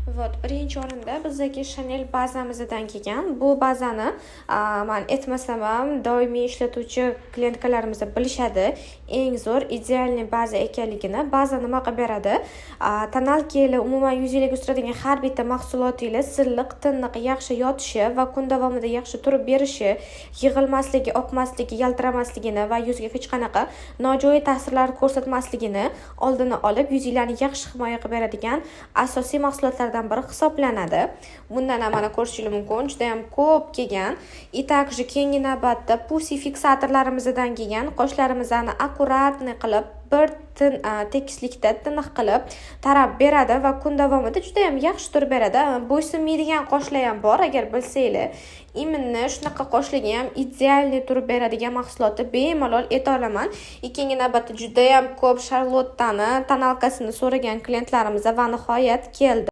Вот, birinchi o'rinda bizdagi Chanel bazamizdan kelgan. Bu bazani man aytmasam ham, doimiy ishlatuvchi клиентка larimiz bilishadi. Eng zo'r, идеальный baza ekanligini. Baza nima qilib beradi? Тоналка lar, umuman yuzinglarga suradigan har bitta mahsulotinglar silliq, tiniq, yaxshi yotishi va kun davomida yaxshi turib berishi, yig'ilmasligi, oqmasligi, yaltiramasligini va yuzga hech qanaqa nojo'ya ta'sirlar ko'rsatmasligini oldini olib, yuzinglarni yaxshi himoya qilib beradigan asosiy mahsulotlardan biri hisoblanadi. Bundan ham mana ko'rishingiz mumkin, juda ham ko'p kelgan. И также keyingi navbatda Pussy fiksatorlarimizdan kelgan, qoshlarimizni аккуратный qilib, bir tin tekislikda tiniq qilib tarab beradi va kun davomida juda ham yaxshi turib beradi. Bo'ysunmaydigan qoshlar ham bor, agar bilsanglar. Именно shunaqa qoshlarga ham идеальный turib beradigan mahsulotni bemalol ayta olaman. И keyingi navbatda judayam ko'p Charlottani тоналка sini so'ragan klientlarimiz va nihoyat keldi.